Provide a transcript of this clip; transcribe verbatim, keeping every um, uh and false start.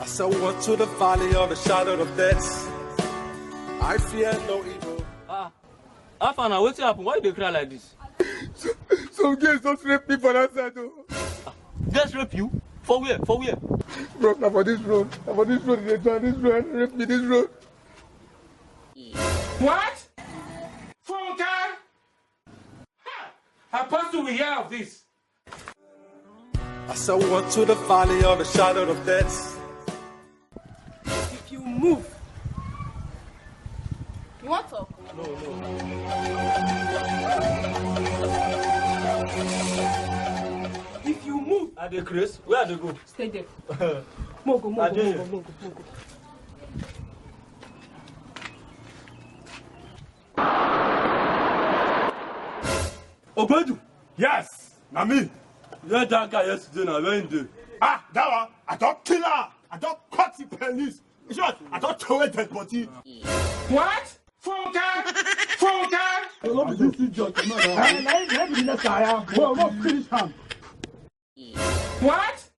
As I walk to the valley of the shadow of death, I fear no evil. Ah, how far now? Wetin happen? Why you dey cry like this? Some girls just rape me for that side o. Girls rape you? For where? For where? Bro, na for this road. Na for this road dey try this road. Rape me this road. What? Funke? Ha! Apostle will hear of this. As I walk to the valley of the shadow of death. If you move, you want talk? No, no. If you move, I dey craze. Where I dey go? Stay there. Mogo, mogo, mogo, mogo, mogo. Ogbedu. Yes, na me. Where that guy yesterday na? Where him dey? Ah, that one, I don kill her. I don cut the penis. In short, I don throw away dead body. What? Funke? Funke? No be this idiot. No, no. Na him be the next I am. Bro, no finish am. What?